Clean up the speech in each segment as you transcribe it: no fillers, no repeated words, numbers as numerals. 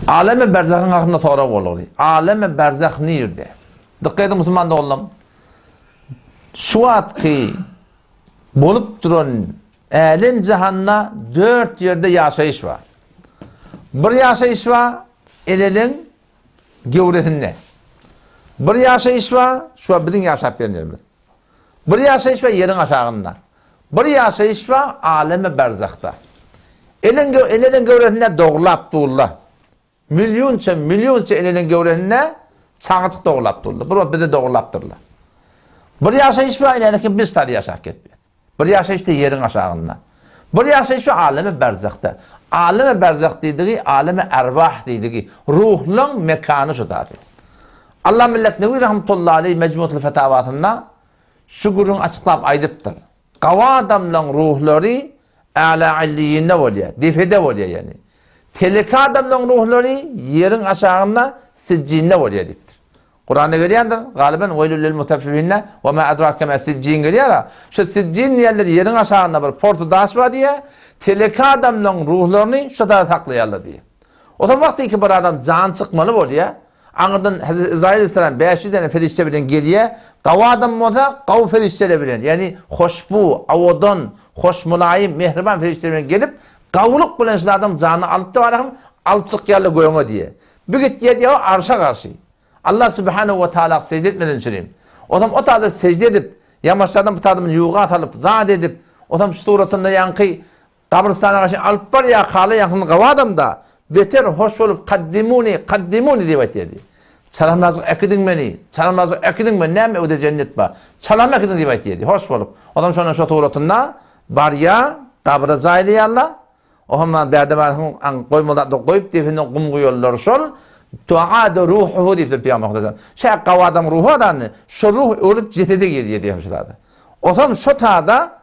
Alemi berzahyň hakynda sorag boldy. Alemi berzah nirde? Dykgat ediň musulman doganlarym. Şu wagtky bolup duran älem jahanda dört ýerde ýaşaýyş bar. Bir ýaşaýyş bar, eneliň göwresinde. Bir ýaşaýyş bar, şu biziň ýaşap ýören ýerimiz. Bir ýaşaýyş bar ýeriň aşagynda. Bir ýaşaýyş bar alemi berzahda. Eliň eneliň göwresinde dogrulap durla. Millionça, millionça eneliň göwresinde çagajyk dogrulap durla. Bir wagt bizi dogrulap durla. Bir ýaşaýyş bar eneliňki biz taýda ýaşap gezýäs. Bir ýaşaýyş-da ýeriň aşagynda. Bir ýaşaýyş bar alemi berzahda. Alemi berzah diýdigi alemi erwah diýdigi ruhlaň mekany şu zady. Allah Millet Newi rahmetullahi aleý Mejmuatul Fetawasynda şu gürrüňi açyklap aýdypdyr. Gawy adamlaň ruhlary A'la Illiýinde bolýar, depede bolýar ýagny. Teleke adamlaň ruhlary ýeriň aşagynda Sijjinde bolýar diýipdir. Kuranda gelýändir, galyban Weýlül lil mutaffifinde we ma adrake ma sijjin gelýär-a. Şu sijjin diýenler ýeriň aşagynda bir porsy daş bar diýýär, teleke adamlaň ruhlaryny şo taýda saklaýarlar diýýär. O zaman wagtyky bir adam jany çykmaly bolýar, Aňyrdan Hezreti Yzraýyl aleyhisselam 500 däne perişde bilen gelýär. Gawy adam bolsa, gawy perişdeler bilen, ýagny hoşbu, owadan, hoş-mylaýym, mähriban perişdeler bilen gelip, gawulyk bilen şul adamyň janyny alyp-da barahym, alyp çykýarlar gögüňe diýýär. Bu gitýär diýýär, arşa garşy. Allah subhanehu we taala sežde etmeden çürim. Osam o taýda sežde edip, ýamaşjadan bu taýda ýuwga salyp, zat edip, osam şu suratynda ýaňky Gabrystana garşy alyp barýar kala ýakyn gawy adamda beter hoş bolup kaddimuni kaddimuni diýip aýtýardy. Çalamazlyk äkidiň meni, çalamazlyk äkidiň meni näme öwde jennet bar. Çalam äkidiň diýip aýtýardy hoş bolup. Onam şondan şo suratynda barýar gabra jaýlaýarlar. Ohamma bärde barsyň aň goýmaly zatlar goýup depesinden gum guýarlar şol tuada ruhuhu diýipdir pygamber Hudaýjan. Şä gawy adam ruhy adany şo ruh öwrülip jesede girýär diýen şu zada. Osam şo tada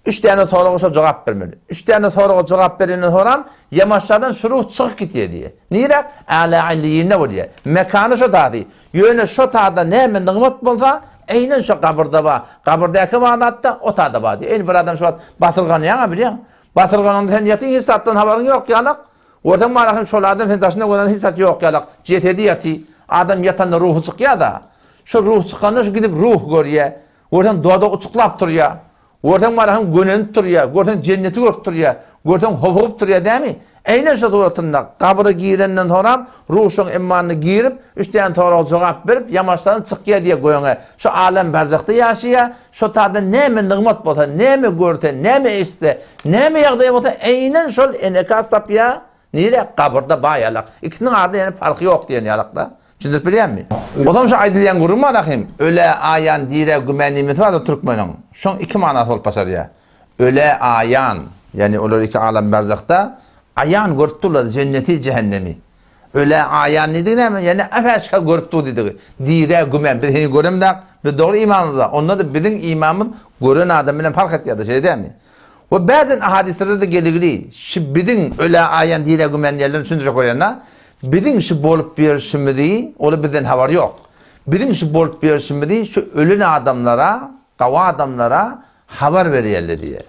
Üç däne soraga şo jogap bermeli. Üç däne soraga jogap berenden soram, ýamaşjadan şu ruh çykyp gitýär diýýär. Niräk? Älä illiýinde bolýar. Mekany şo tady. Ýöne şo tada näme nygmat bolsa, eýnen şo gabyrda bar. Gabyrdaky bar zat-da o tada bar diýýär. Eýni bir adam şu wagt basyrganýaň-a bilýäň. Basyrgananda sen ýatyň hiç zatdan habaryň ýok ýalak. Görseň bar ahym şol adam sen daşynda gören hiç zat ýok ýalak. Jesedi ýaty. Adam ýatanda ruhy çykýar-da. Şo ruh çykanda şu gidip ruh görýär. Görseň dodagy uçuklap turýar. Görseň barahyň gönenip turýar. Görseň jenneti görüp turýar. Görseň hopugyp turýar dämi? Eýnen şo suratynda gabra girenden soram ruh şoň emmanyna girip, üç däne soraga jogap berip, ýamaçlanyp çykýar diýýär göňe. Şo alem berzahda ýaşaýar. Şo taýda näme nygmat bolsa, näme görse, näme eşitse, näme ýagdaý bolsa, eýnen şol enekas tapýar. Nire? Gabyrda ba ýalak. Ikisiniň arasynda ýene parhy ýok diýen ýalak-da. Düşündirip bilýänmi? Ozam şu aýdylýan gürrüň bar ahym. Ölä aýan dirä gümän diýmesi bardyr türkmeniň. Şoň iki manasy bolup başarýar. Ölä aýan, ýagny olar iki alem berzahda aýan görüp durlar jenneti, jähennemi. Ölä aýan diýdigi näme? Ýagny äp-äşgär görüp dur diýdigi. Dirä gümän. Biz heniz göremzok. Biz dogry imanymyz bar. Onda-da biziň imanymyz gören adam bilen parh etýär-de, şeýle dälmi? We bäzen ahadyslarda-da geligli, şi biziň ölä aýan dirä gümän diýenlerini düşündirjek bolýan-da, biziň şi bolup ýörşümizi, ola bizden habary ýok. Biziň şi bolup ýörşümizi şu ölen adamlara, gawy adamlara habar berýärler diýýär.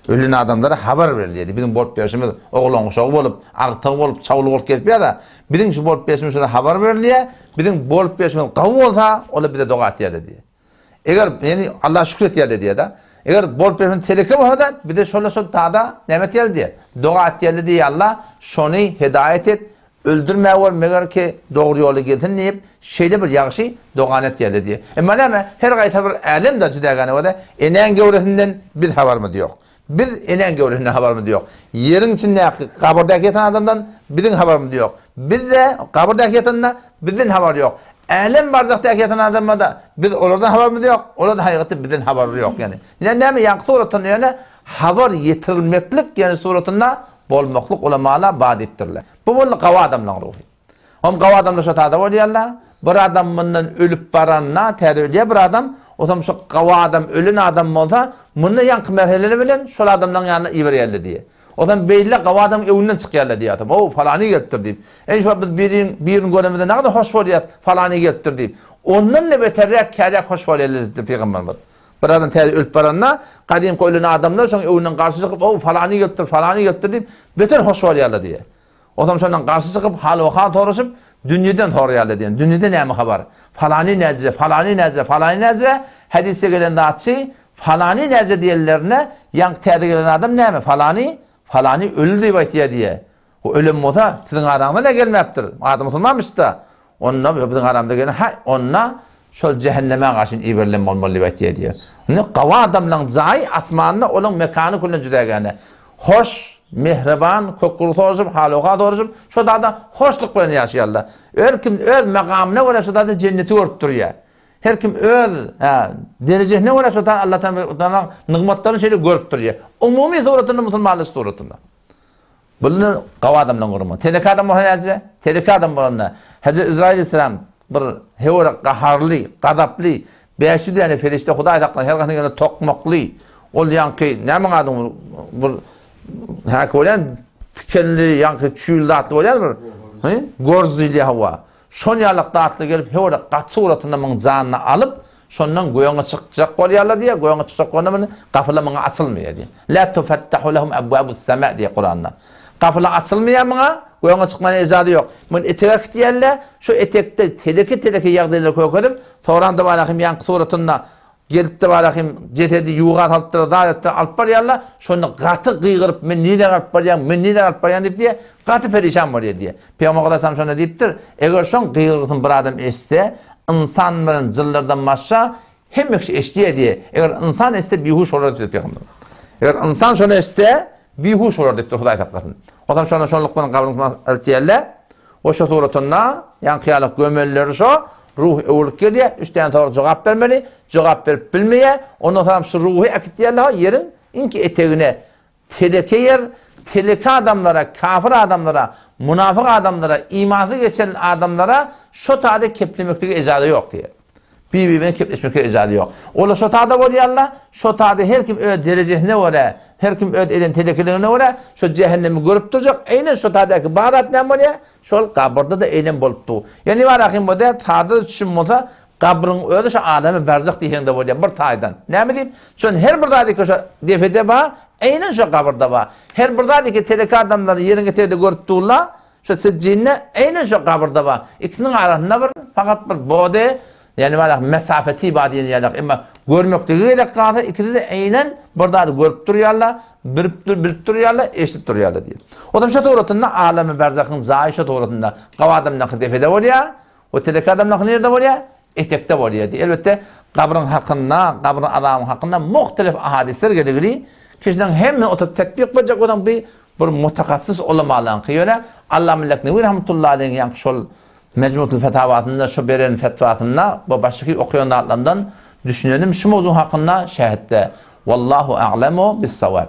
Ölen adamlara habar berilýär diýýär. Biziň bolup ýörşümiz oglan uşagy bolup, agtygy bolup, çawly bolup gezip ýa-da, biziň şi bolup ýörşümiz şolara habar berilýär, biziň bolup ýörşümiz gawy bolsa, olar bize doga etýärler diýýär. Eger, ýagny Allaha şükür etýärler diýýär-de. Eger bolup bersen teleke bolsa-da, bize şola şol tada näme etýärler diýýär. Doga etýärler diýýär Allah, şony hedaýat et, öldürmäwer meger ki dogry ýola gelsin diýip, şeýle bir ýagşy dogany etýärler diýýär. Emma näme, her gaýta bir älem-de jüdägäne görä, enäň göwresinden biz habarymyz ýok. Biz enäň göwresinden habarymyz ýok. Ýeriň içindäki gabyrdaky ýatan adamdan biziň habarymyz ýok. Bizde gabyrdaky ýatanda bizden habar ýok. Älem barzakdaky ýatan adamada biz olardan habarymyz ýok, olar-da hakykatda bizden habarly ýok ýagny. Ine näme ýaňky suratynda ýöne habar ýetirilmeklik ýagny suratynda bolmaklyk ulamala bar diýipdirler. Bu boldy gawy adamlaň ruhy. Hom gawy adamlar şo tada bolýarlar. Bir adam mundan ölüp baranda, täze ölýär bir adam, otam şo gawy adam ölen adam bolsa, munda ýaňky merheleler bilen şol adamlaň ýanyna iberýärler diýýär. Otam beýle gawy adamyň öňünden çykýarlar diýýär otam. Ow, falany gelipdir diýip. Eý şo biz birin, birini görenimizde nägadar hoş bolýas, falany gelipdir diýip. Ondan-da beterräk, käräk hoş bolýarlar diýipdir pygamberimiz. Bir adam täze ölüp baranda, gadymky ölen adamlar şoň öňünden garşy çykyp, ow, falany gelipdir, falany gelipdir diýip, beter hoş bolýarlar diýýär. Onsoň şondan garşy çykyp, hal-owhal soraşyp, dünýeden soraýarlar diýen. Dünýede näme habar? Falany näjre, falany näjre, falany näjre, hadysda gelen zatçy, falany näjre diýenlerinde, ýaňky täze gelen adam näme, falany, falany öldi diýip aýtýar diýýär. O ölen bolsa, siziň araňyza ne gelmäpdir? Adam musulmanmyş-da. Onda biziň aramyza gelen, ha, onda şol jähenneme garşy iberilen bolmaly diýip aýtýar diýýär. Indi gawy adamlaryň jaýy asmanda, olaryň mekany külden jüdägäne. Hoş, mähriban, kökgür soraşyp, hal-owhal soraşyp, şo dada hoşluk bilen ýaşaýarlar. Her kim öz magamyna görä şo dada jenneti görüp durýar. Her kim öz, hä, derejesine görä şo dada Allah Tagalaň nygmatlaryny şeýle görüp durýar. Umumy suratynda musulmanlar suratynda. Buny gawy adamlaryň gürrüňi. Teleke adam bolsa näce? Teleke adam bolanda, Hezreti Izraýyl aleyhisselam bir höwre gaharly, gazaply, 500 däne perişde Hudaý saklasyn, her haýsynyň elinde tokmakly, ol ýaňky, näme ady bir häki bolýan, tikenli, ýaňky çüýli zatly bolýan bir, he? Gorz diýilýär hawa. Şon ýalak zatly gelip, höwre gaty suratynda muň janyny alyp, Şondan göňe çykjak bolýarlar diýýär, göňe çykjak bolanda muny gapylar muňa açylmaýar diýýär. La tufattahu lehum abwabus sama diýýär Kuranda. Gapylar açylmaýar muňa, göňe çykmana ejazy ýok. Muny etege äkitýärler, şu etekde teleke-teleke ýagdaýlary kökedip, soran Dabarahym ýaňky suratynda gelip Dabarahym jesedi ýuwga salypdyr, zat etdir, alyp barýarlar. Şonda gaty gygyryp, men nirä alyp barýaň, men nirä alyp barýaň diýip diýýär, gaty perişan bolýar diýýär. Pygamber Aleyhisselam şonda diýipdir, Eger şoň gygyrgysyny bir adam eşitse, ynsan bilen jynlardan başga hemme kişi eşidýär diýýär. Eger ynsan eşitse bihuş bolar diýipdir Pygamber. Eger ynsan şony eşitse, bihuş bolar diýipdir Hudaý saklasyn. Otam şonda şonluk bilen gabryň üstüne eltýärler. O şo suratynda ýaňky ýaly gömelleri şo ruh öwrülip gelýär, üç däne soraga jogap bermeli, jogap berip bilmeýär. Ondan soňam şu ruhy äkitýärler ýeriň iňki etegine. Teleke ýer, teleke adamlara, kafir adamlara, munafyk adamlara, imansyz geçen adamlara şo taýda keplemeklige ejaza ýok diýýär. Bir-biri bilen kepleşmeklige ejaza ýok. Olar şo taýda bolýarlar, şo taýda her kim öz derejesine görä, her kim öz eden telekeligine görä şo jähennemi görüp durjak, eýnen şo taýdaky bar zat näme bolýar? Şol gabyrda-da eýnen bolup dur. Ýöne Ibrahim bolsa, sada düşüm bolsa, Gabryň özi şo alemi berzah diýseňde bolýar bir taýdan. Näme diýip? Şon her bir zady ki şo depede bar, eýnen şo gabyrda bar. Her bir zady ki teleke adamlar ýeriň eteginde görüp durlar, şo sijjinde eýnen şo gabyrda bar. Ikisiniň arasynda bir fakat bir bode, ýagny bar mesafeti bar diýen ýaly. Emma görmekligi gezek galsa ikisi-de eýnen bir zady görüp durýarlar, bilip bilip durýarlar, eşidip durýarlar diýip. Otam şo suratynda alemi berzahyň jaýy şo suratynda gawy adamlaryňky depede bolýar. O teleke adamlaryňky nirde bolýar? Etekde bolýar diýip. Elbetde, gabryň hakynda, gabryň azabyň hakynda muhtelif ahadyslar geligili, kişileriň hemmesini oturyp tetbik berjek bolsaň bi bir mutakassyz ulamalaryňky. Ýöne Allama Leknewi rahmetullahi aleýhiň ýaňky şol Mejmutul Fetawasynda şu beren fetwasynda we başgaky okaýan zatlarymdan düşünenim şu mowzuň hakynda şähetde. Wallahu a'lemu bis-sawab.